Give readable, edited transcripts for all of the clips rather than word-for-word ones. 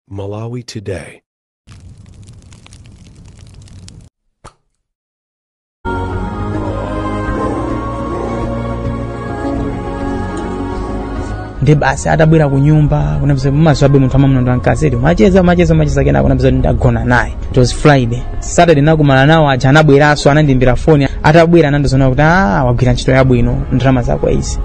Malawi Today. Ndi basi atabwera ku nyumba kunapeza mumaziwabe munthu amamuna mkazi edi macheza macheza macheza, kenako kunapeza ndagona naye. It was Friday. Saturday nakumana nawo aja, anabweranso anandimbira foni. Atabwera anandizona kuti wagwira ntchito yabwino, ndalama zako izi,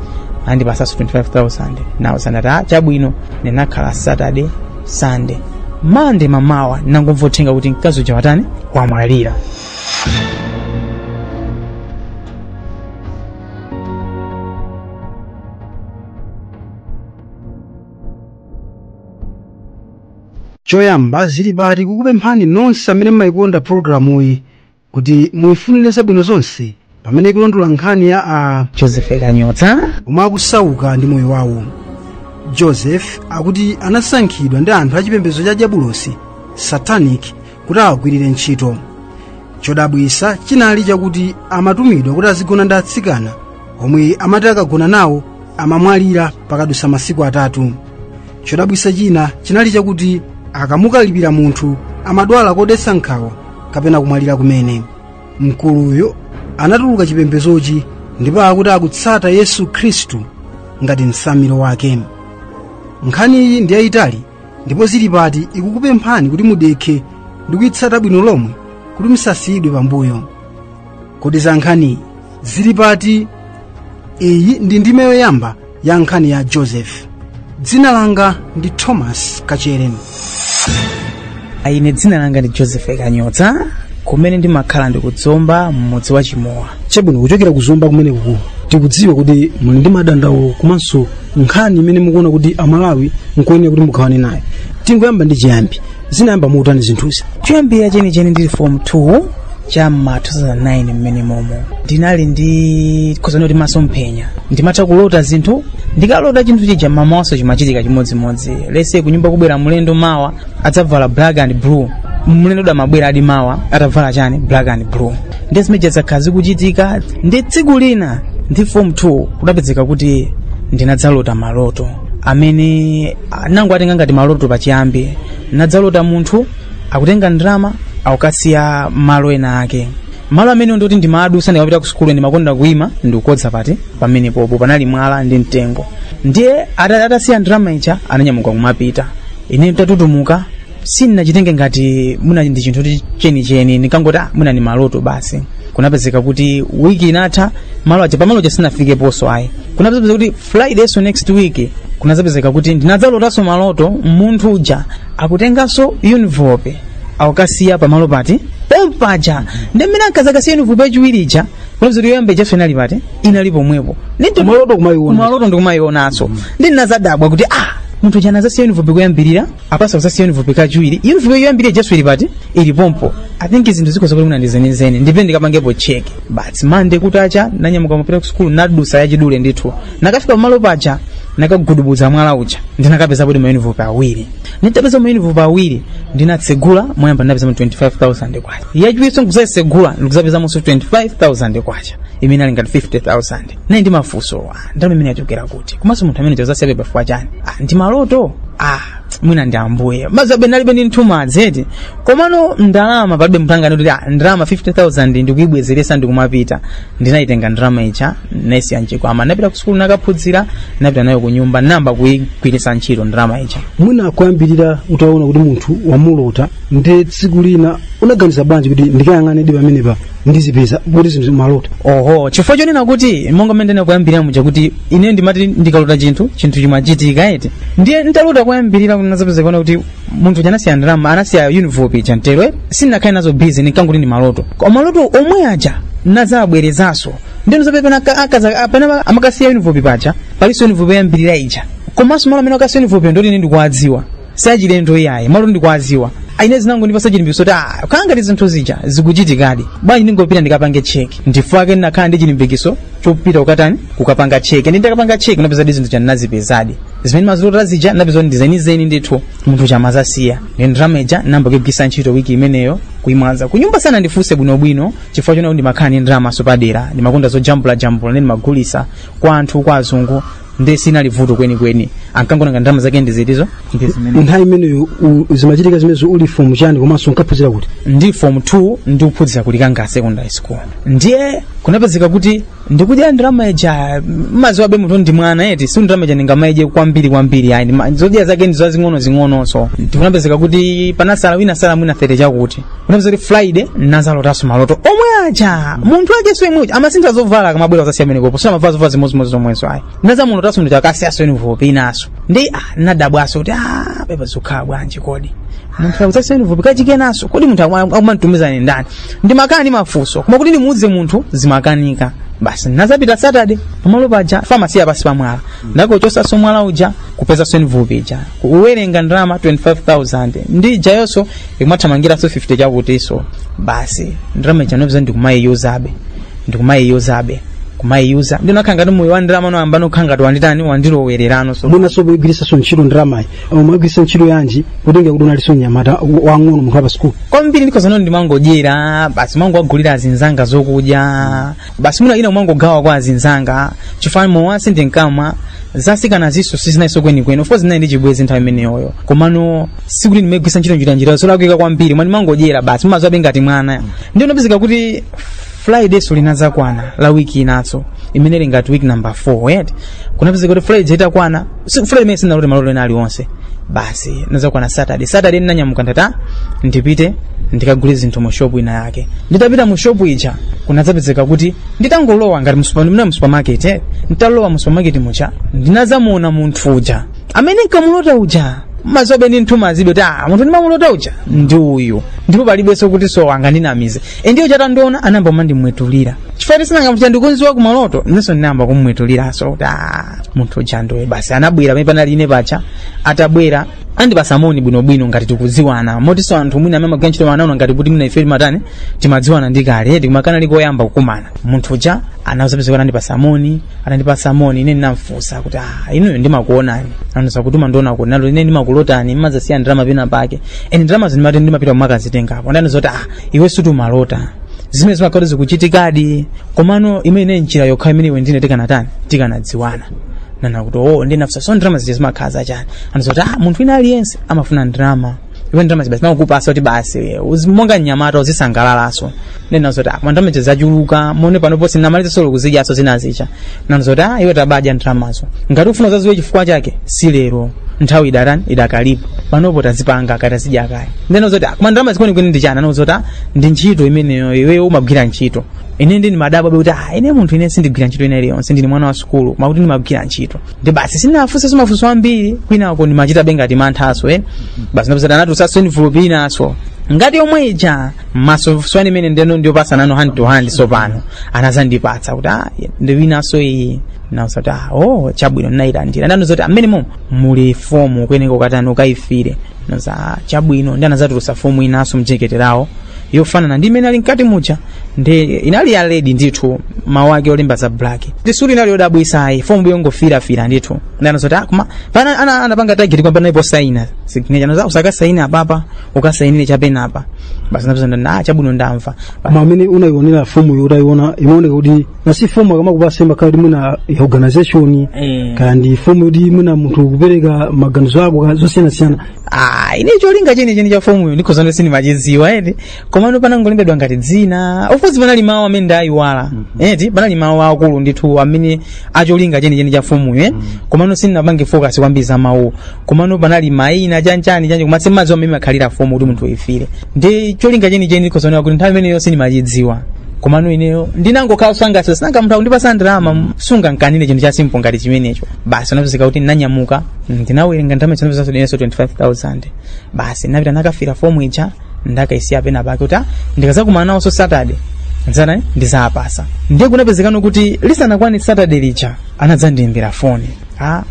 andipasanso 25,000. Nawo sanati chabwino. Ndinakhala Saturday, Sunday, Monday mamawa nangomva uthenga kuti mkazi uja watani, wamwalira. Choyamba zili pati kukupemphani nonse amene mmayikonda programuyi kuti muyifunire zabwino zonse pamene ikulondola nkhani ya a Joseph Kanyotsa omwe akusauka ndi moyo wawo. Joseph akuti anasankhidwa ndi anthu achipembedzo cha Diabulosi, Satanic, kuti awagwirire ntchito. Chodabwisa chinali chakuti amatumidwa kuti azigona ndi atsikana omwe amati akagona nawo amamwalira pakadutsa masiku 3. Chodabwisa china chinali chakuti akamukalipira munthu amadwala kodetsa nkhawa kapena kumwalira kumene. Mkuluyo anatuluka chipembedzochi ndipo akuti akutsata Yesu Khristu ngati msamiro wake. Nkhani iyi ndi yayitali ndipo zili pati ikukupemphani kuti mudekhe ndi kuyitsata bwino lomwe kuti musasiyidwe pambuyo. Kodi za nkhani zili pati? Iyi ndi ndime yoyamba ya nkhani ya Joseph. Dzina langa ndi Thomas Kachere. Ine dzina langa ndi Joseph Kanyotsa, kumene ndimakhala ndi kudzomba mmudzi wa Chimowa. Chabwino, kuchokera kuzomba kumenekuku tikudziwa kuti muli ndi madandaulo komanso nkhani imene mukuona kuti Amalawi nkuyenera kuti mugawane nayo. Tingoyamba ndi chiyambi, zinayamba muutani zinthuzi? Choyambira chenicheni ndili form 2 cha ma 2009 mmene momo ndinali ndi khozani kuti masomphenya, ndimatha kulota zinthu. Ndikalota chinthu chija mamawanso chimachitika chimodzimodzi. Lese kunyumba kubwera mlendo mawa adzavala black and blue, mlendo damabwera adi mawa atavala chani, black and blue. Ndi zimene zakhala zikuchitika. Ndi tsiku lina ndi form 2 kudapezeka kuti ndinadzalota maloto amene nango atenga ngati maloto pachiyambi. Nadzalota munthu akutenga ndalama akukasiya malo ena ake, malo amene ndoti ndimadusa ndikapita ku sukulu ndimakonda kuima ndikukodza pati pamene popo panali mwala ndi mtengo. Ndiye atasiya ndalama ija ananyamuka kumapita. Ine ntatutumuka sindinachitenge ngati muna ndi chinthu chenicheni, ndikangoti muna ndi maloto basi. Kunapezeka kuti wiki inatha malo aja pamalo aja sinafikeponso ayi. Kunapezeka kuti Friday so next week kunazapezeka kuti ndinadzalotanso maloto, munthu uja akutenganso uniform akukasiya pamalo pati pompaja. Ndi mmene ankazakasiya uniform yachiwiri ija, kunapezeka kuti yoyamba ijaso inali pati, inali pomwepo. Kumaloto kumayiona. Kumaloto ndikumayionanso. Ndi ndinazadabwa kuti munthu uja anazasiya uniform kuyambirira, apasa kuzasiya uniform kachiwiri, uniform yoyambirira ijaso ili pati, ili pompo. I think zinthu zikhoza kuti muna ndizenizeni, ndipe ndikapangepo check. But Monday kutacha nanyamuka mapita ku school, nadusa yachidule ndithu. Nakafika pamalo paja nakagudubuza mwala uja, ndinakapeza kuti ma uniform awiri. Nditapeza ma uniform awiri ndinatsegula moyamba ndinapeza 25,000 kwacha. Yachiwiri nkuzayitsegula ndikuzapezamonso 25,000 kwacha imene ali ngati 50,000. Nayi ndi mafunso, ndalama imene yachokera kuti, komanso munthu amene chozasiya pafuwa chani, ndi maloto, mwina ndi ambuye mazabe nalibe ndi nthumadzi eti. Komano ndalama palibe munthu angane kuti ndalama 50,000 ndikuyibwezeresa ndikumapita. Ndinayitenga ndalama ija naisiya mchikwama, napita ku sukulu nakaphunzira, napita nayo ku nyumba namba kuyigwiritsa ntchito ndalama ija. Mwina kuyambirira utaona kuti munthu wamulota, ndi tsiku lina unaganiza bwanji kuti ndikayang'ane di pamenepa ndizipeza kuti zinthu malota? Oho, chifukwa chonena kuti monga mmene ndinakuyambirira muja kuti ine ndimati ndikalota chinthu, chinthu chimachitika eti. Ndiye nditalota kuyambirira kunazapezeka kuti munthu uja anasiya ndalama, anasiya uniform ija mtero, sindinakhale nazo busy, ndikanguti ndi maloto. Koma maloto omwe aja nazabwerezanso. Ndiye ndizapeza pena amakasiya uniform paja, palinso uniform yoyambirira ija. Komanso malo amene akasiya uniform ndoti ine ndikuwadziwa, sachilendo iyayi, malo ndikuwadziwa. Ine zinango ndipasa chilimbikitso kuti kanga ndi zinthu zija zikuchitikadi, bwanji ndingopita ndikapange check. Ndifake ndinakhala ndi chilimbikitso chopita kukatani, kukapanga check. Ndi ndikapanga check ndinapeza zinthu zija ndinazipezadi zimene mazilota zija, ndinapeza kuti ndizenizeni ndithu munthu chamazasiya. Ndi ndalama ija namba kuyigwiritsa ntchito wiki imeneyo kuimwaza kunyumba. Sana ndifunse bwinobwino chifukwa chonena kuti ndimakhala ndi ndalama padera, ndimakonda zojambulajambula ndi ndimagulisa kwa anthu, kwa azungu. Ndiye sinali vuto kwenikweni, ankangona ndalama zake ndizitizo ndi zimene. Nthawi imeneyo zimachitika zimenezo uli form chani, komanso nkaphunzira kuti? Ndi form 2, ndikuphunzira ku Likanga Secondary School. Ndiye kunapezeka kuti ndikudya ndalama ija, maziwa be munthu ndi mwana eti, si ndalama ija ndingamaidye kwambiri kwambiri ayi, zodya zake ndi zazing'ono zing'ononso. Kunapezeka kuti panasala wina sala mwina 30 chakuti. Kunapezeka kuti Friday nazalotanso maloto omwe aja, munthu ajeso imwe amasintha zovala akamabwera kuzasiya amenepopo, so amavala zovala zimodzimodzi zomwezo ayi. Nazamulotanso munthu akasiyaso envelope inaso, ndi nadabwaso kuti pepa zikukhala bwanji kodi munthu akudzasiya envelope kachikenaso, kodi munthu akumanitumiza ni ndani? Ndimakhala ndi mafunso, koma kuti ndimuuze munthu zimakanika. Basi nazapita Saturday pamalo paja, famasiya pasi pamwala, ndakochosaso mwala uja, kupezaso envelope ija, kuwerenga ndalama 25,000 ndi ijayonso ikumathamangiranso 50 chakutiso. Basi ndalama ija nopeza ndikumayiyuzabe, ndikumayiyuzabe, kumayiyuza, ndinakhala ngati moyo wa ndalama noyamba nokhala ngati wanditani, wandilowererano. So mwinaso poigwiritsanso ntchito ndalamayi, umayigwiritsa ntchito yanji, kutenga kuti unalinso mnyamata wang'ono, munthu wa pa sukulu? Kwambiri ndikhozano ndimangodyera basi, mangowagulira azinzanga zokudya basi, mwina ina umangogawa kwa azinzanga, chifukwa mowa sindinkamwa, zasikana ziso sizinaiso kwenikweni. Of course ndinali ndi chibwezi nthawi imeneyoyo, komano sikuti ndimagwisa ntchito njira zolakwika kwambiri, mwa ndimangodyera basi, mumaziwabe ngati mwana. Ndiyo unapezeka kuti Friday so linazakwana la wiki inaso imene ili ngati week number 4 yet. Kunapezeka kuti Friday itakwana, Friday imene sinalote maloto ena aliwonse, basi nazakwana Saturday. Saturday ndinanyamuka, ndata ndipite ndikagule zinthu mu shop ina yake. Nditapita mu shop ija, kunadzapezeka kuti nditangolowa ngati mu supermarket, nditalowa mu supermarket muja, ndinazamuona munthu uja amene nkamulota uja. Mazobe ndi nthu mazibe kuti munthu ndimamulota uja ndi uyu, ndipo palibenso kuti so angandinamize. E, ndiyo chatandiona anayamba kumandimwetulira, chifukwa tisinangamucha ndikunziwa kumaloto, inenso ndinayamba kumwetuliraso kuti munthu uja ndiwe. Basi anabwera pamene panali ine pacha. Atabwera andipasa moni bwinobwino ngati tikudziwana, motinso anthu mwina amene amagwira ntchito anaona ngati kuti mwina ife timatani, timadziwana ndi kale, tikumakana likoyamba kukumana. Munthu uja anazapezeka anandipasa moni. Anandipasa moni, ine ndinamfunsa kuti inuyo ndimakuonani. Anandiuza kuti umandiona kuti nalo ine ndimakulotani, mmazasiya ndalama pena pake, ene ndalama zindimati ndimapita kumakazitengapo. Ndaniza kuti iwe sutumalota, zimene zimakhala zikuchitikadi, komano imene njira yokha imene iwe ndine tikanatani, tikanadziwana. Nana kuti oh, ndinafusa so ndalama zija zimakhala zachani? Anazoti munthu wina aliyense amafuna ndalama, iwe ndalama zibasi makupasa kuti basi monga mnyamata uzisangalalaso. Ndinazoti koma ndalama zija zachuluka, mone pano ponse namaliza solo kuzidyaso zinazicha. Nanazoti iwe tabadya ndalamazo, ngati ufuna uzaziwe chifukwa chake si lero, nthawi idatani, idakalipo, panopo tazipanga kati tazidya kale. Ndinazoti koma ndalama zikwenikweni ndi chani? Anazoti ndi ntchito imeneyo, iwe umagwira ntchito. Ine ndini madabwa kuti ine munthu ine sindigwira ntchito ina iliyonse, ndini mwana wa sukulu, makuti ndimagwira ntchito. Ndi basi sinafunse mafunso ambiri, kwinako ndimachita be ngati manthaso. Basi ndapeza anatulutsanso envelope inaso ngati yomwe ija, maso swani imene ndeno ndiyopasa nano hand to hand. So pano anazandipatsa kuti ndi winaso iyi. Nausa kuti oh, chabwino, ndinayilandira. Ndanozoti amene mo muli fomu kweneko katani ukayifire. Naza chabwino. Ndi anazatulutsa fomu inaso mjekete lawo yofanana ndi imene ali mkati muja, ndi inali ya red ndithu, mawu ake olemba za black. Ndisuli inali yodabwisa ayi, fomu yongofirafira ndithu. Ndi anazoti koma pana anapanga target kwamba naipo saina signature, anaza usakasaina apapa, ukasainire chapenapa. Basi ndapeza ndani chabwino, ndamva. Koma amene unayionera fomu yo, utayiona imaoneka kuti nasi fomu akamakupasa imakhala kuti mwina ya organization, kaya ndi fomu yoti mwina munthu kupereka maganizo ako ka zosiyanasiyana? Ine cholinga chenicheni cha fomuyo ndikhozano sindimachidziwa eti, komano panangolembedwa ngati dzina. Of course panali mawu amene ndayiwala eti, panali mawu akulu ndithu amene acholinga chenicheni cha fomuyo. Komano sindinapange focus kwambiri za mawu, komano panali mayina chanchani chanchi, koma simadziwa amene makhalira fomu kuti munthu uyifire. Ndi cholinga chenicheni ndikhozano kuti nthawi imeneyo sindimachidziwa, komano ineyo ndinangokhala sangasa sinanga munthu akundipasa ndalama, sunga nkanine chinthu cha simple ngati chimenecho. Basi unapezeka kuti ndinanyamuka, ndinawerenga ndalama zinapezeka inenso 25,000. Basi ndinapita nakafira fomu ija, ndakaisiya pena pake kuti ndikazakumana nawonso Saturday nzana ndizapasa. Ndiye kunapezekano kuti lisanakwane Saturday lija anadzandiyimbira foni,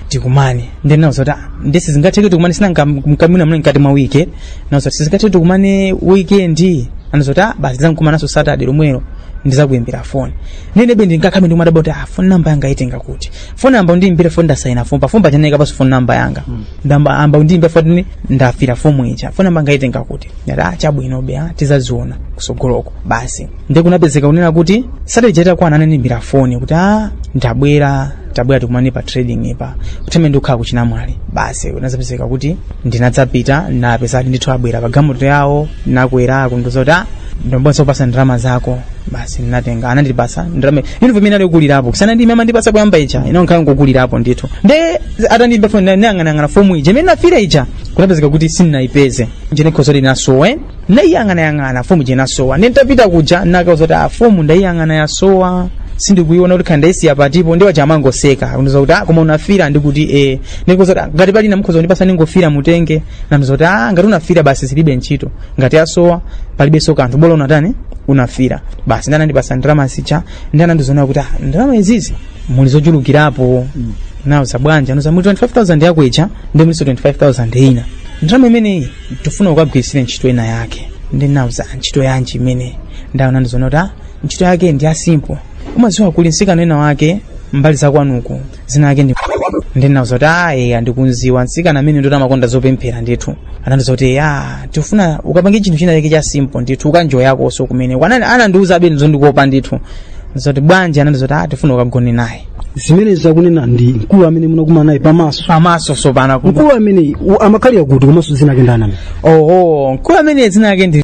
tikumane. Ndiye ndinawuza kuti ndisi zingatheke tikumane, sina mkamwina mune mkati mwa wiki. Nawuza kuti sizingatheke tikumane weekend. Anazoti basi tizakumananso Saturday lomwelo, ndizakuyimbira foni. Nene ndinkakhame ndikumadabwa kuti phone number yanga itenga kuti, phone number undiyimbire phone, ndasayina phone pa phone pachaneka paso phone number yanga, ndamba amba undiyimbira phone, ndafira fomu ija, phone number yanga itenga kuti? Ndati chabwino be, tizaziona kusogoloko. Basi ndiye kunapezeka kunena kuti Saturday itakwana anandiyimbira foni kuti ndabwera. Tabwera tikumane pa trading ipa, kuteme ndikukhala kuchinamwali. Basi unazapezeka kuti ndinadzapita, napeza ndithu abwera pa galimoto yawo, nakwera akundiuza kuti ndibonso kupasa ndalama zako. Basi ndinatenga, anandipasa ndalama ino pamene ali kukulirapo kusana ndi mama ndipasa kuyamba icha ino nkhala ngokulirapo ndithu. Nde atandimba foni nayang'anayang'ana fomu ija imene nafira ija, kunapezeka kuti sindinayipeze njene khozo linasowa ndayiyang'anayang'ana fomu ija inasowa. Ndi nditapita kuja nakauza kuti fomu ndayiyang'ana yasowa, sindikuiona kuti khandayisiya patipo. Ndi waja amangoseka kundiuza kuti koma unafira. Ndikuti ndikuza kuti ngati pali namukhoza kundipasa ndingofira mutenge. Namza kuti ngati unafira basi zilibe ntchito, ngati yasowa palibenso kanthu, bola unatani unafira. Basi ndanandipasa ndalama zija, ndanandizona kuti ndalama izizi muli zochulukirapo. Nauza bwanja anuza muli 25,000 yako ija ndi muliso 25,000 ina, ndalama imeneyi tifuna ukagwirisire ntchito ina yake. Ndi nauza ntchito yanji imene? Ndaona ndizona kuti ntchito yake ndi ya simple, umaziwa kuli msikana ena wake mbali zakwanuko zina yake ndi. Ndinauza kuti eya ndikunziwa msikana amene ndoti amakonda zopemphera ndithu. Anandiuza kuti tifuna ukapange chinthu china chake cha simple ndithu, ukanjoya yakonso kumene anandiuza abe ndizondikopa ndithu. Ndizoti bwanji? Anandiuza kuti tifuna ukagone naye. Zimene zakunena ndi mkulu amene munakumana naye pamaso? Pamaso sopana. Mkulu amene amakhalira kuti, komanso zina ake ndani amene? Oho, mkulu amene zina ake ndi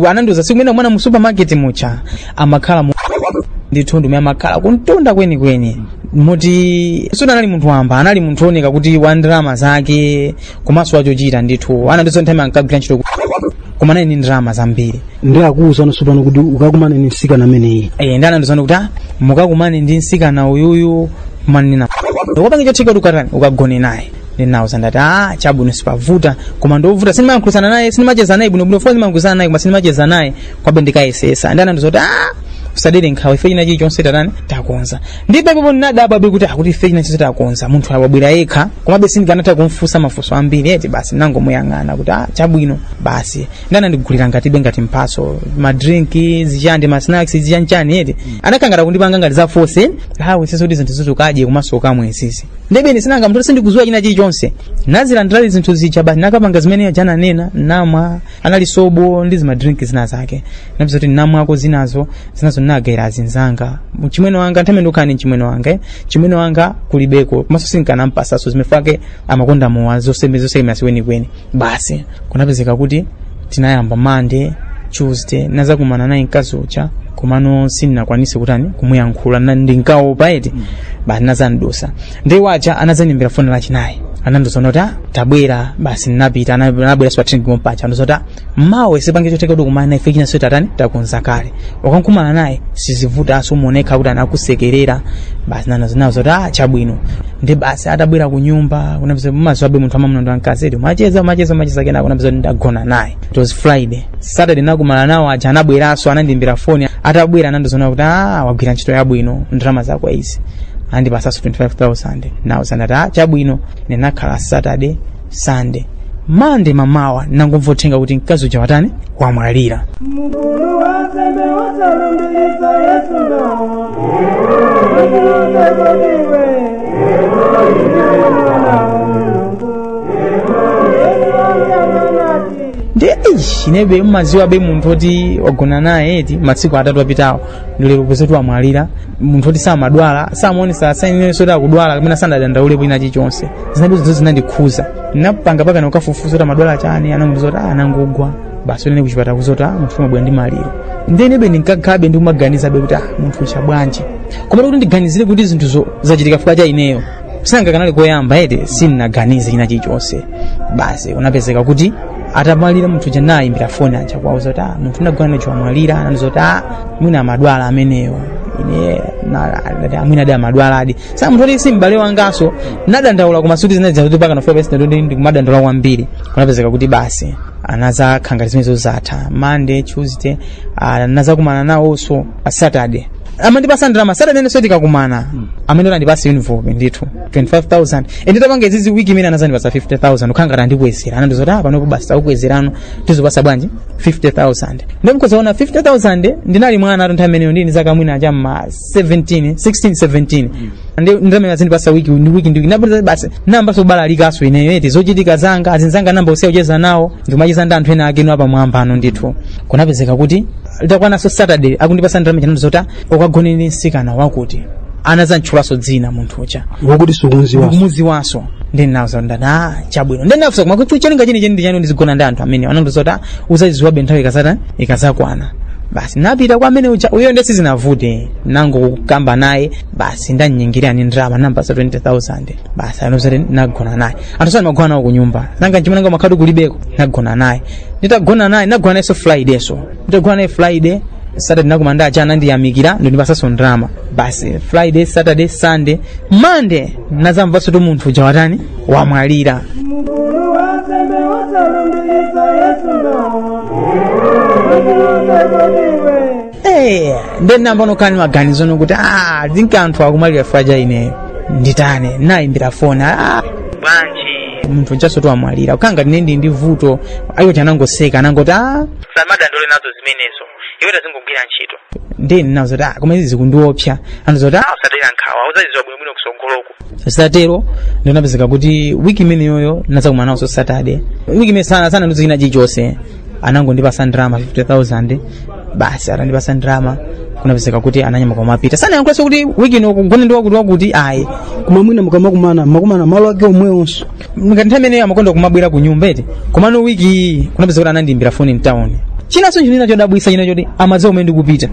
anandiuza siku imene mwana mu supermarket mucha amakhala mu ndithu, ndimwe amakhala kuntunda kwenikweni muti suna anali munthu wamba, anali munthu oneka kuti wa ndalama zake komanso wachochita ndithu. Anandiuza nthawi ankagwira ntchito koma anali ndi ndalama zambiri. Ndi akuwuza tsopano kuti ukakumane ndi msikana ameneyi? Ndi anandiuza kuti mukakumane ndi msikana uyuyu kumanena ukapange chotheka kuti ukatani ukagone naye. Ndinauza ndati chabwino sipavuta, koma ndovuta, sindimayankhulana naye, sindimacheza naye bwinobwino, fo ndimayankhulana naye koma sindimacheza naye kwabe ndikayesesa. Ndi anandiuza kuti usadere nkhawa, ife china chilichonse tatani takonza. Ndipo popo ndinadabwa be kuti akuti ife china chilichonse takonza, munthu wabwera yekha, komabe sindikanatha kumfunsa mafunso ambiri eti. Basi nangomuyang'ana kuti chabwino basi. Ndanandigulira ngatibe ngati mphaso, madrinki zichandi, ma snacks zichanchani eti. Anakhangata kundipanga ngati za force hawe sisi kuti zinthu zitukadye komanso ukamwe sisi. Ndebe sinanga mtoto sindikuzuwa china chilichonse, nazilandira zinthu zija basi nakapanga zimene jananena, namwa anali sobo ndi zimadrinki zina zake, napeza kuti namwako zinazo zinazo nagayira azinzanga, chimwene wanga nthawi ndikukhala chimwene wanga chimwene wanga kulibeko komanso sinkanampasaso zimefake amakonda mowa zoseme zoseme asiwenikweni. Basi kunapezeka kuti tinayamba Monday, Tuesday nazakumana naye mkazi uja, komano sindinakwanise kutani kumuyankhula ndinkaopa eti. Basi nazandidusa ndi waja anazandimbira foni lachinayi, anandiuza kuti tabwera. Basi ndinapita, anabwera pa training pacha, andiuza kuti mawe sipange chotheka kuti kumana naye, ife china tatani takonza kale, ukankumana naye sizivutanso, umuoneka kuti anakusekerera. Basi nanauza kuti chabwino. Ndi basi atabwera ku nyumba kunapeza mazuwa abe munthu amamuna ndi wamkazi eti umacheza umacheza umacheza, kenako kunapeza kuti ndagona naye. It was Friday. Saturday nakumana nawo aja, anabweranso anandimbira foni. Atabwera anandiuza kuti wagwira ntchito yabwino, ndalama zako izi, andipasanso 25,000. Nauza ndati chabwino. Ndinakhala Saturday, Sunday, Monday mamawa nangomva kuti mkazi uja watani wamwalira. Mkulu wansembe wasalumbiliza Yesu no ndi inebe mmaziwa be munthu oti wagona naye eti masiku atatu apitawo, ndilero kupeza kuti wamwalira. Munthu oti samadwala, samaonesa sainenso kuti akudwala kapena sanadandaule ina chilichonse. Zinabe zonse zinandikhuza, napanga paka nokafufuza kuti amadwala chani, anangondiuza kuti anangogwa basi unene kuchipatala kuzoti munthu umabwera ndi maliro. Ndenebe ndinkakhabe ndikumaganizabe kuti munthu ucha bwanji, koma kuti ndiganizire kuti zinthuzo zachitika chifukwa cha ineyo sinangakanali koyamba eti, sindinaganize china chilichonse. Basi unapezeka kuti atamwalira munthu uja nayimbira foni aja kuwauza kuti munthu ndagona nacho wamwalira. Anandiuza kuti mwina amadwala ameneyo. Ine mwina adi amadwala adi sa munthu oti si m'bale wangaso nadandaula, koma suti zinazi kuti paka nofika pesi ndoti ndikumadandaula kwambiri. Kunapezeka kuti basi anazakhala ngati zimenezo zatha. Monday, Tuesday nazakumana nawonso Saturday, amandipasa ndalama Saturday nenso tikakumana amene andipasa uniform ndithu 25,000. Ende tapanga izizi wiki imene anazandipasa 50,000, ukhala ngati andikwezera, anandiuza kuti panopo basi takukwezerano, tizopasa bwanji 50,000. Ndi mkuzaona 50,000 ndinali mwana atu nthawi imeneyo, ndini zaka mwina cha ma 17 16 17, ndi ndamene azindipasa wiki ndi wiki ndi wiki napeza basi namba sobalalikaso ineyo eti zochitika zanga azinzanga namba usiya kucheza nawo ndimacheza ndi anthu ena ake ino apamwamba ano ndithu. Kunapezeka kuti litakwananso Saturday akundipasa ndalama chanandiuza kuti ukagone ndi msikana wakuti. Anazantchulaso dzina munthu uja Wokuti sukunziwaso. Ndikumuziwaso. Ndinazo ndana chabwino. Ndinafusa koma kuti cholinga chini chini ndi ndizigona ndi anthu amene anandiuza kuti uzaziwabe nthawi ikazata ikazakwana. Basi napita kwa amene uja uyo ndesi zinavute nango kukamba naye basi ndanyingirira ni ndrama namba za 20,000. Basi anozati nagona naye. Anthu sana magona nawo kunyumba. Nanga nchimwe nanga makhadu kulibeko nagona naye. Nditagona naye nagona naye so Friday so. Nditagona naye Friday Saturday nakumanda achana ndiyamikira ndindipasaso ndrama. Basi Friday, Saturday, Sunday, Monday nazamvaso tu munthu uja watani wamwalira. Ndinamba nokani maganizo nokuti zinka anthu akumalira faja ineyo nditane nayimbira foni bwanji munthu ujaso tu wamwalira ukanga ndine ndi vuto ayo chanangoseka anangoti samadandole nazo zimenezo iwe tazingogwira ntchito. Ndine nazo ta koma izi zikundiopsa anazoti usadera nkhawa uzaziwa bwinobwino kusongoloko. Satero ndinapezeka kuti wiki imeneyoyo nazakumana nawo Saturday wiki imene sana sana ndizina chichonse anangondipasa ndrama 50,000. Basi atandipasa ndrama kunapezeka kuti ananyama kwa mapita sana yankulanso kuti wiki ino kugona ndi wakuti wakuti ayi. Koma mwina mukamakumana makumana malo ake omwewonso ngati nthawi imeneyo amakonda kumabwera ku nyumba eti komano wiki iyi kunapezeka kuti anandiyimbira foni mtown. Chinanso china chodabwisa china choti amadziwa kumene ndikupita.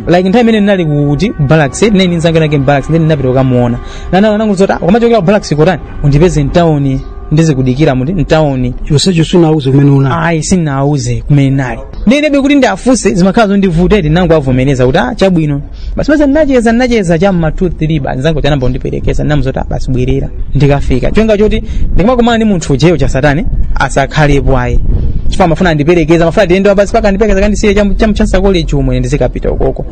Like nthawi imene ndinali kuti Barracks ndinali ndinzanga nake Barracks ndine ndinapita kukamuona. Nananguzoti ukamachokera ku Barracks kotani undipeze mtown ndizikudikira muti mtown. Chonsecho sunauze kumene unali? Ayi sinauze kumene nali. Ndinebe kuti ndiafuse zimakhala zondivuta eti nangu avomereza kuti chabwino. Basi basi ndinacheza cha ma 2 3 basi nzangu chanamba undiperekeza ndinamuzoti basi bwerera ndikafika. Chonga choti ndikumakumana ndi munthu ujeyo cha satani asakhalepo ayi. Chifukwa amafuna andiperekeza amafuna ndiyende basi paka andiperekeza kandisiye cha Mchansa College umwe ndizikapita ukoko.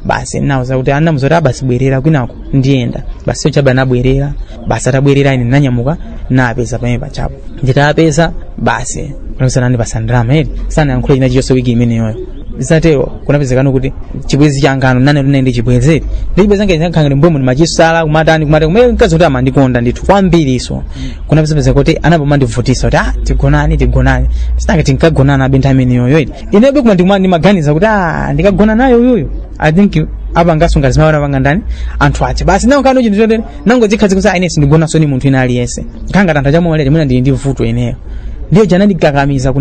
Basi nauza kuti anamuzoti basi bwerera kwinako ndiyenda. Basi chaba nabwerera basi atabwerera ine nanyamuka napeza pamene pachapo. Nditapeza basi kunapezana ndi pasandrama eri sana yankhula china chiyonse wiki imeneyoyo. Zisatero kunapezekano kuti chibwezi changano nane ndine ndi chibwezi. Ndi chibwezi change chankhangire mbwemo ndimachisala kumatani kumati kumene mkazi kuti amandikonda ndithu kwambiriso. Kunapezeka kuti anapomandivutisa kuti tigonani tigonani. Sinanga tinkagonana abe nthawi imeneyoyo eri. Inebe kuma ndimaganiza kuti ndikagona nayo uyuyu. I think abangasunga zimaona banga ndani anthu ache basi nawo kano chinthu chotere nango zikhazikutsa ine sindigona soni munthu ina aliyense nkhanga tantha chamwalere mwina ndili ndi vuto ineyo. Ndiyo jana ndikakamiza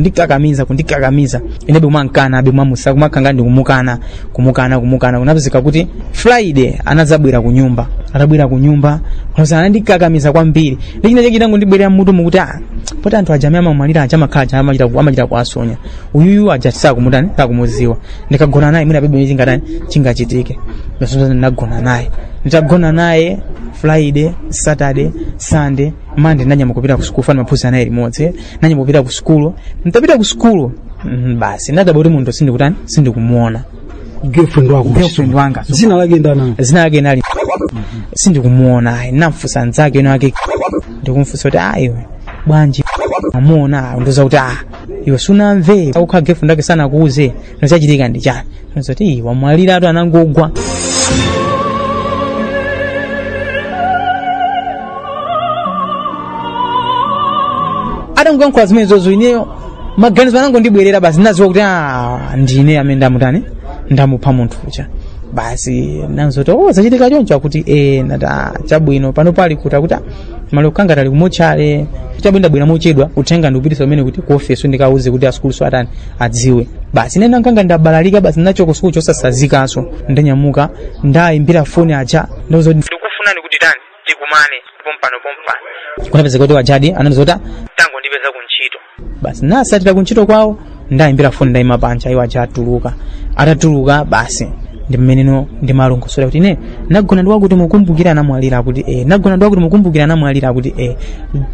kundikakamiza inebe umankana abe mwamusa kumakhanga ndikumukana kumukana kumukana. Kunapezeka kuti Friday anazabwera ku nyumba atabwera ku nyumba kunapezeka anandikakamiza kwambiri ndi china chake nango ndibwerera mmutu mukuti poti anthu aja amene amamwalira aja amakhala amachita kuasonya uyuyu aja sakumutani sakumuziwa ndikagona naye mwina bebe chingatani chingachitike. Ndasonza ndinagona naye nditagona naye Friday, Saturday, Sunday, Monday nanyamuka kupita ku school fana maphunziro naye limodzi nanyamuka kupita ku school nditapita ku school basi ndadabwa kuti munthu sindikutani sindikumuona. Girlfriend wako girlfriend wanga zina lake ndana zina lake nali sindikumuona ayi. Namfusa nzake ino ake ndikumfusa kuti iwe bwanji amuona ndoza kuti iwe sunamve ukha girlfriend wake sana kuuze nochachitika ndi chani nozoti wamwalira atu anangogwa. Adangoyankhula zimene zozo ineyo maganizo anango ndibwerera basi ndaziwa kuti ndine amene ndamutani ndamupha munthu uja. Basi nanzoti zachitika choncho akuti nati chabwino pano pali kuti akuti malo kanga tali kumuchale chabwino ndabwera mochedwa uthenga ndikupitisa umene kuti ku office ndikauze kuti asukulu atani adziwe. Basi nene nkanga ndabalalika basi ndinachoka sukulu chosasazikanso ndanyamuka ndayimbira foni aja ndozoti ndikufunani kuti tani tikumane pompano pompano. Kunapezeka kuti wajadi anandizoti tango ndipeza kuntchito. Basi nasatira kuntchito kwawo ndayimbira foni ndayima panja iwo aja atuluka atatuluka basi ndi mmeneno ndimalongosola kuti ine nagona ndi wakuti mukumbukira anamwalira kuti nagona ndi wakuti mukumbukira anamwalira kuti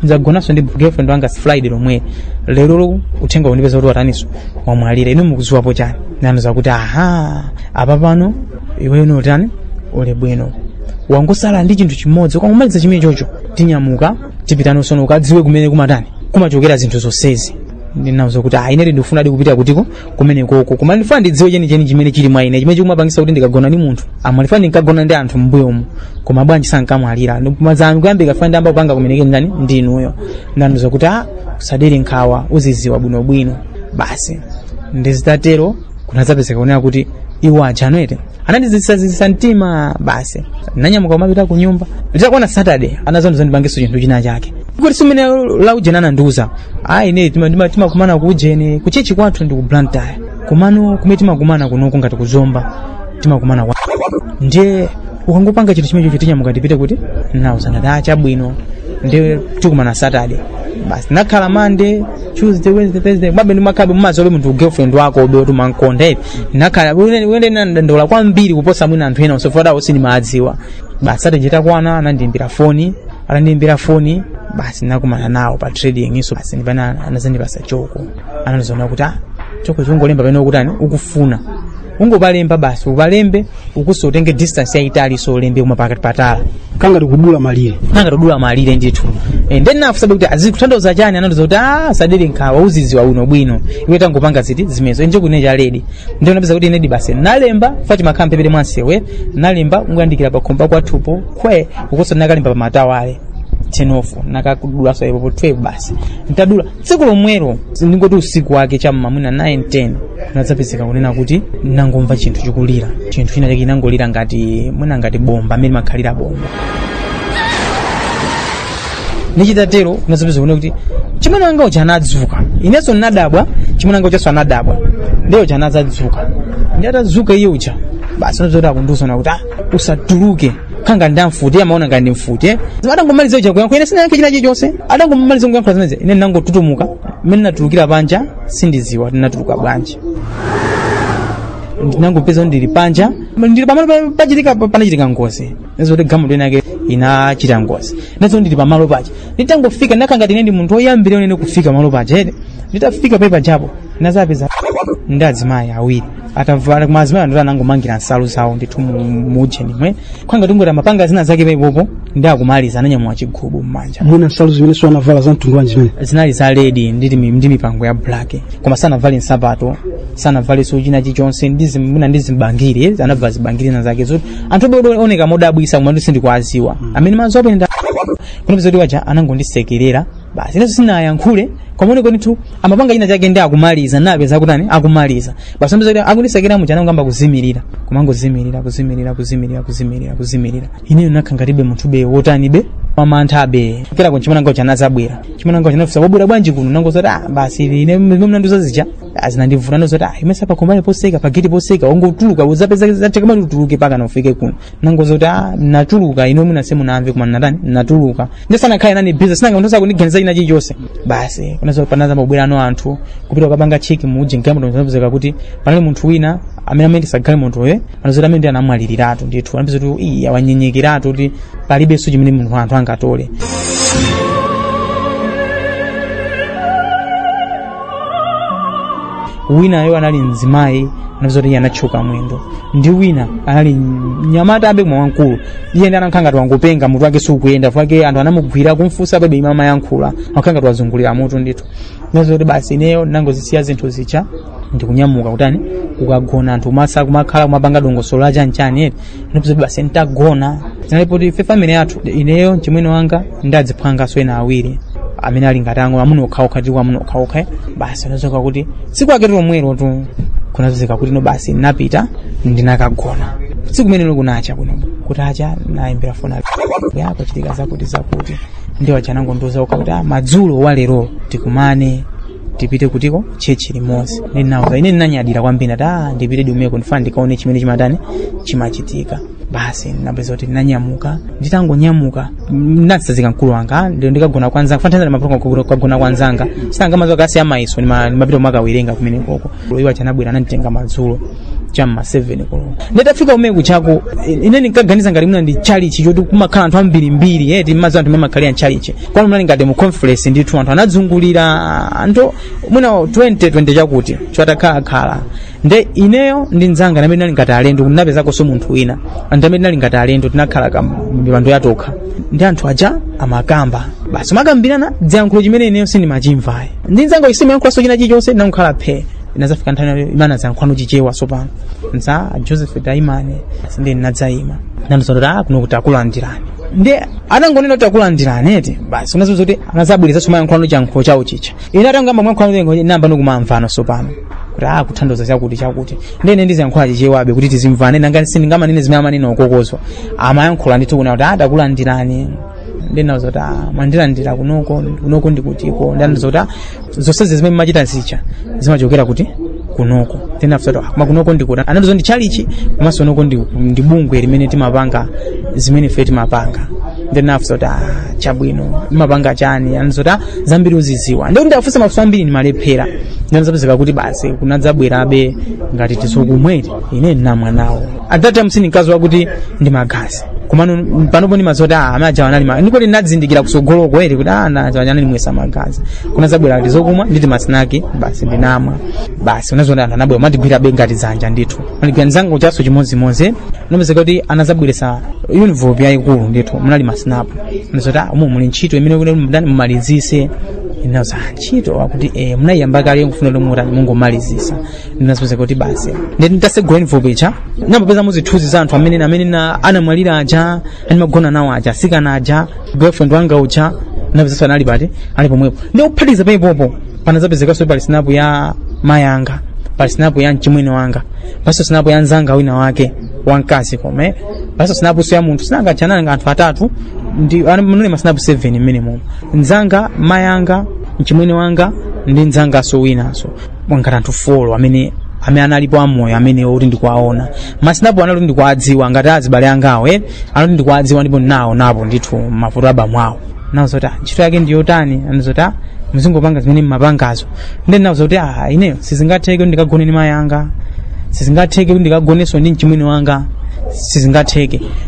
ndzagonanso ndi girlfriend wanga Friday lomwe lero uthenga undipeza kuti wataniso wamwalira inu mukuziwapo chani. Nanoza kuti aha apa pano iweyo unotani uli bwino wangosala ndi chinthu chimodzi ukamaliza chimene chocho tinyamuka tipitano sono ukadziwe kumene kumatani kumachokera zinthu zonsezi. Ndinawuza kuti ah, ine ndikufuna kupita kutiko kumene koko, koma ndifuna ndidziwe chenicheni chimene chili mwa ine, chimene chikumapangisa kuti ndikagona ndi munthu amwalira. Ndinkagona ndi anthu m'mbuyomu, koma bwanji sankamwalira? Kuyambika funa ndiyamba kupanga kumeneke ndani ndinuyo. Ndandiuza kuti ah, usadere nkhawa, uziziwa bwinobwino. Basi, ndizitatero kunadzapezeka kunena kuti iwo aja anwete anandizisazisa mtima. Basi, nanyamuka kumapita ku nyumba. Nditakwana Saturday, anazondiza ndipangenso chinthu china chake kuti simene laujeni anandiuza, ayi, ine timakumana ku ujeni, kuchechi kwathu ndi ku Blantyre, kumano kumene timakumana kunoku ngati kuzomba timakumana kwa ndiye ukangopanga chinthu chimenecho tinyamuka ndipite kuti nauza. Ndati ah, chabwino, ndiye tikumana Saturday. Basi, nakhala Monday, Tuesday, Wednesday, Thursday, babe ndimakhabe mumazobe munthu girlfriend wako ube kuti umankonda eti. Nakhala wende nandandola kwambiri kuposa mwina anthu ena osofota osindimadziwa. Basi, Saturday chitakwana anandiyimbira foni. Anandiyimbira foni, basi nakumana nawo pa trading iso. Basi, ndipana anazandipasa choko, anandizona kuti ah, choko chongolemba pamene ukutani ukufuna, ungopalemba basi, upalembe ukuso utenge distance yayitali, so ulembe kuma pakati patala. Kangati kudula malire. Kangati kudula malire ndithu. Then nafusabe kuti azikutanthauza chani. Anandiuza kuti ah, sadere nkhawa, uziziwa bwino bwino, iwe tangopanga ziti zimenezo nje kune cha red. Ndiye napeza kuti inedi basi nalemba fati makhala mpepete mwansewe, nalemba ungandikira pa khomba kwathupo kwe ukuso nakalemba pa matawale 10 off, nakakudula so ipo 12. Basi, ntadula tsiku lomwelo, ndingoti usiku wake cham'ma mwina 9 10, nadzapezeka kunena kuti nangomva chinthu chikulira, chinthu china chake chinangolira ngati mwina ngati bomba amene makhalira bomba. Nichitatero unadzapeza kunena kuti chimene wanga uja anadzuka, inenso ndinadabwa, chimene wanga ujanso anadabwa, ndiye uja anadzadzuka. Ndi atadzuka iye uja, basi unadzoti akundiuzana kuti ah, usatuluke, khanga ndamfuti amaona ngati ndimfuti. Adangomaliza uja kuyankhula, ine sinayankhe china chilichonse. Adangomaliza kuyankhula zimenezi, ine ndinangotutumuka. Mmene natulukira panja sindiziwa tinatuluka bwanji, ndinangopeza ndili panja, ndili pamalo pachitika panachitika ngozi, nezoti galimoto inake inachita ngozi, nezo ndili pamalo paja. Nditangofika ndakhala ngati ine ndi munthu woyambira unene kufika malo paja ere. Nditafika pe pajapo ndinazapeza ndi azimayi awiri atavala, koma azimayi andoti anangomangira nsalu zawo ndithu mujeni mwe khanga tingoti amapanga zina zake pepopo, ndi akumaliza ananyamula chigubu m'manja. Mwina nsalu zimene so anavala za mtundu wanji zimene? Zinali za red ndi mipango ya black, koma sanavale nsapato, sanavalenso china chilichonse, mwina ndi zibangiri, anavala zibangiri na zake zoti anthu obe oneka modabwisa, koma ndisindikuwaziwa amene mazo apenda kunapeza kuti waja anangondisekerera. Basi, inenso sinayankhule, koma oneko ndithu amapanga china chake ndi akumaliza, napeza kutani akumaliza. Basi, unapeza kuti akundisekera muja anangamba kuzimirira, kumangozimirira, kuzimirira, kuzimirira, kuzimirira, kuzimirira. Ineyo nakha ngatibe munthu be wotani be wamantha abe kera chimene anga chanazabwera, chimene anga chanafusa wabwera bwanji kuno, nangozoti ah, basi ine mnandiuza zija azinandivuna, ndozoti ah, imesa pakombale poseka pageti poseka ungotuluka uzapeza zatheka utuluke paka na ufike kuno. Nangozoti ah, natuluka, ino mwina simunamve koma natani natuluka, ndisanakhale nani busy sinanga munthu sakundiganiza china chilichonse. Basi, kunazo panaza mabwera ano anthu kupita kukapanga check muji galimoto, zinapezeka kuti panali munthu wina amene amayendesa galimotoyo, anazoti amene ndi anamwaliriratu ndithu, anapeza kuti iyi awanyenyekeratu kuti palibenso chimene munthu anthu angatole. Winayo anali mzimayi, anapeza kuti iye anathyoka mwendo, ndi wina anali mnyamata abe koma wamkulu, iye ndi anakhala ngati wangopenga, mutu wake sukuyenda fake, anthu anamugwira kumfunsa bebe imama amayankhula akhala ngati wazungulira mutu ndithu. Nazo kuti basi ineyo nangozisiya zinthu zija ndikunyamuka kutani kukagona, anthu kumasa kumakhala kumapanga dongosolo la chanchani eti. Ndipeza basi ntagona, zinalipo kuti ife family yathu, ineyo, mchimwene wanga ndi adziphwangaso ena awiri amene ali ngati ang'ono, amuna okhaokha, tili amuna okhaokha. Basi, unazoka kuti tsiku ake lomwelo tu kunazozeka kuti no, basi napita ndinakagona. Tsiku limenelo kunacha kuno, kutacha nayimbira foni yako, chitika zakuti zakuti, ndiwo chanangondiuza kuti ah, madzulo wa lero tikumane tipite kutiko church limodzi. Ndinauza ine ndinanyadira kwambiri, ndati ah, ndipite dumeko ndifana ndikaone chimene chimatani chimachitika. Basi, ndinapeza kuti ndinanyamuka. Nditangonyamuka ndinasazika mkulu wanga, ndio ndikagona kwa nzanga fantanza ndimapita kukagona kwa nzanga sanga mazo kasi amaiso ndimapita kumakawerenga kumene koko. Iwo chanabwera ananditenga madzulo chamma 7 koloko. Nditafika umene kuchako, ine ndinkaganiza ngati mwina ndi chalichi choti kumakhala anthu ambirimbiri eti, mazo anthu amakhalira mchalichi kwanu, mnali ngati mu conference ndithu, anthu anadzungulira anthu mwina 20 20 chakuti chotakhalakhala. Nde ineyo ndi nzanga namene nali ngati alendo, ndinapezakonso munthu wina, anthu amene nali ngati alendo tinakhala ka mipando yatokha, ndi anthu aja amakamba. Basi makambirana dziyankhulo chimene ineyo sindimachimvayi ndi nzanga isimayankhulaso china chilichonse ndangokhala phe. Inazafika nthawi imene aziyankhulano Chichewa sopano nza Joseph Daimane ndi nadzayima nandizotola kuno kuti akulandirani ndi atangonena kuti akulandirani eti basi unaziwuza kuti anazabwerezaso mayankhulano chiyankhulo chawo chicha. Ine atangamba mwayankhulano namba nokumamvano sopano kuti kuthandiza chakuti chakuti ndi ine ndiziyankhula Chichewabe kuti tizimvane nanga sindingamanene zimene amanena okokozwa amayankhula ndithu kuna kuti atakulandirani ndinauza kuti mwandilandira kunoko kunoko ndikutiko ndandiza kuti zonsezi zimene mumachita zicha zimachokera kuti kunoko ndinafusa kuti koma kunoko ndikuti anandiza ndi chalichi komanso kunoko ndi bungwe limene timapanga zimene ife timapanga. Ndinafusa kuti chabwino mumapanga chani anandiza kuti zambiri uziziwa ndi ndafusa mafunso ambiri ndimalephera ndinazapezeka kuti basi kunadzabwerabe ngati tizokumwere ine ndinamwa nawo. At that time sindinkaziwa kuti ndi magazi komano panopo ndimadziwa kuti amaja anali ndikoti ndinadzindikira kusogoloko ere kuti anali mwesa magazi kunadzabwera kuti zokumwa nditi masinaki basi ndinamwa basi unazoona anthu anabwera matigwirabe ngati dzanja ndithu mandigwira nzangu chaso chimodzimodzi unapezeka kuti anazabweresa uniform yayikulu ndithu munali masinapu ndizoti umu muli ntchito imene kuti mumalizise ndinaza ntchito akuti munayiyamba kale nkufuna kuti mutani mungomalizisa ndinazipezeka kuti basi ndi nditasegula uniform icha ndinapeza muzithunzi za anthu amene anamwalira aja andimagona nawo aja asikana aja girlfriend wanga uja ndinapezanso anali pati ali pomwepo ndi kuphatikiza pamenepopo panazapezekaso pali sinapu ya mayanga pali sinapu ya mchimwene wanga paso sinapu ya nzanga wina wake wamkazi kome paso sinapu ya munthu sinangachananga anthu atatu ndi munali masinapu 7 mmene momwe nzanga mayanga mchimwene wanga ndi nzangaso winaso ngati anthu 4 amene analipo amoyo amene oti ndikuwaona masinapu anali ndikuwadziwa ngati azibale angawo anali ndikuwadziwa ndipo nawo napo ndithu mafoto abamwawo nawozoti ntchito yake ndiyotani anazoti muzingopanga zimene mmapangazo ndi nawozoti ineyo sizingatheke kuti ndikagone ndi mayanga sizingatheke kuti ndikagonenso ndi mchimwene wanga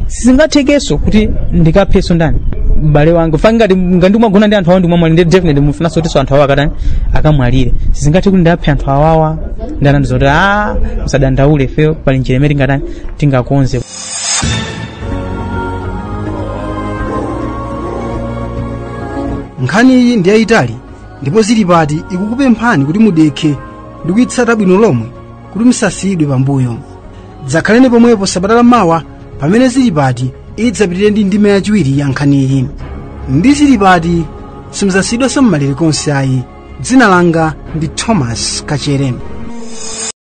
sizingathekenso kuti ndikapheso ndani m'bale wanga fa ngati ndimagona ndi anthu awa ndimwamwalire ndi definitely mufunanso kuti anthu awa akatani akamwalire sizingatheke kuti ndaphe anthu awawa ndanandizoti musadandaule ife pali njira imene tingatani tingakonze. Nkhani iyi ndi yayitali ndipo zili pati ikukupemphani kuti mudekhe ndi kuyitsata bwino lomwe kuti musasiyidwe pambuyo. Dzakhaleni pomwepo sabata lamawa pamene zili pati idzapitirire ndi ndime yachiwiri ya nkhaniyi. Ndi zili pati simudzasiyidwanso mmalire konse ayi. Dzina langa ndi Thomas Kachere.